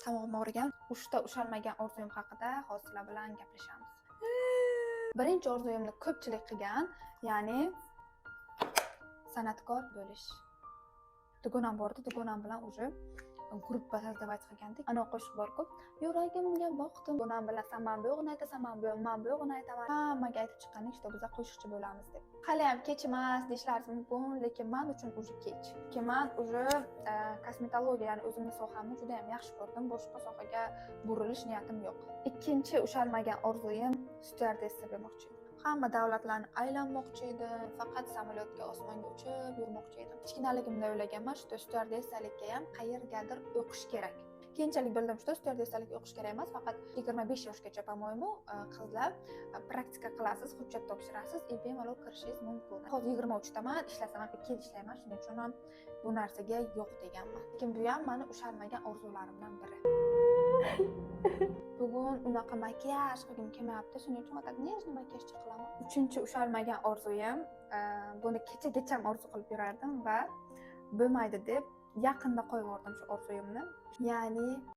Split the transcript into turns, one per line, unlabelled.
Tomog'im og'rigan. Uchta ushalmagan orzuyim haqida hozir sizlar bilan gaplashamiz. Birinchi orzuyimni ko'pchilik qilgan, ya'ni san'atkor bo'lish. Dugonam bor edi, dugonam bilan уже gruppa создавать qilgandik. Ana qo'shiq bor-ku: "Yuragimga boqdim". Dugonam bilan san man bu yog'ini aytasan, man bu yog'ini aytaman. Hammaga aytib chiqqandik, что biza qo'shiqchi bo'lamiz deb. Hali ham kech emas deyishlaringiz mumkin, lekin man uchun уже kech. Chunki man уже kosmetologiya, ya'ni o'zimni sohamni juda ham yaxshi ko'rdim. Boshqa sohaga burilish niyatim yo'q. Ikkinchi ushalmagan orzuyim styuardessa bo'lmoqchi edim. Hamma davlatlarni aylanmoqchi edim, faqat samolyotga, osmonga uchib yurmoqchi edim. Kichkinaligimda o'ylaganman, что styuardessalikka ham qayergadir o'qish kerak. Keyinchalik bildim, что styuardessalikka o'qish kerak emas, faqat 25 yoshgacha, по-моему, qizlar praktika qilasiz, hujjat topshirasiz и bemalol kirishingiz mumkin. Hozir 23daman, ishlasam ham 2 yil ishlayman, shuning uchun ham bu narsaga yo'q deganman. Lekin bu ham mani ushalmagan orzularimdan biri. Bugun unaqa makiyaj qilgim kelmayapti, shuning uchun так нежный makiyajcha qilaman. Uchinchi ushalmagan orzuyim, buni kechagacham orzu qilib yurardim va bo'lmaydi deb yaqinda qo'yib yubordim shu orzuyimni. Ya'ni